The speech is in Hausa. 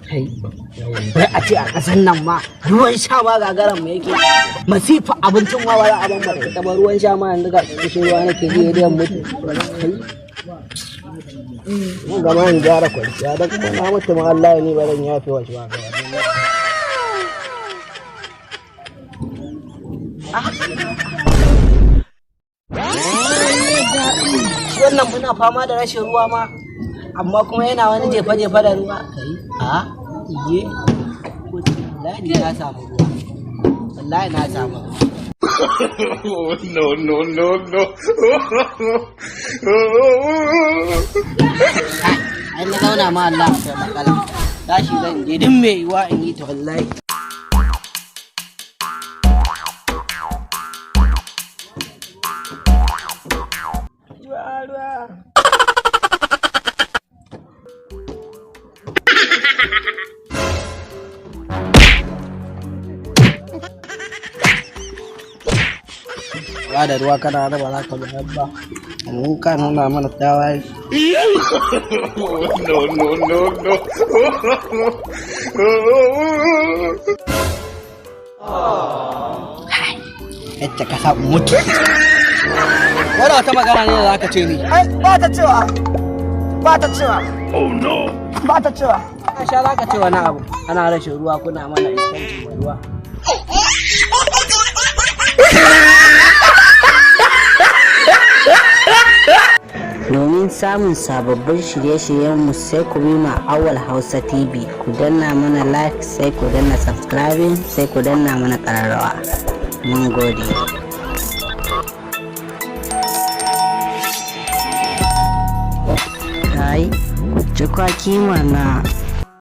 Kai, wai a ce a ƙasar nan ma ruwan sha ma gagaran mu yake. Masifa, abincin ma ba za a bambanta ita ba, ruwan sha ma yanzu ga kishin ruwa nake ji idan mutu. Kai, mun gama in gyara kwanciya don kuma na mutu ma, Allah ni ba zan yafe wa shi ba. Shi wannan muna fama da rashin ruwa ma, amma kuma yana wani jefa-jefa da ruwa. Kai, a iye, wallahi ni na samu ruwa, wallahi na samu ruwa. No, no, no, no. Ai na zauna ma, Allah akwai matsala. Tashi zan je duk mai yiwuwa in yi ta, wallahi. Ruwa, ruwa. Ba da ruwa kana da ba za ka bayar ba, amma ka nuna mana tawaye. No, no, no, no. Yadda ka sa mutu. Wani wata magana ne da za ka ce ni? Ai ba ta cewa. Ba ta cewa. Oh no. Ba ta cewa. A sha za ka ce wani abu. Ana rashin ruwa kuna mana iskanci mai ruwa. Domin samun sababbin shirye-shiryenmu, sai ku bi ma Awal Hausa TV, ku danna mana like, sai ku danna subscribing, sai ku danna mana ƙararrawa. Mun gode. Kai, ku ci kwaki mana.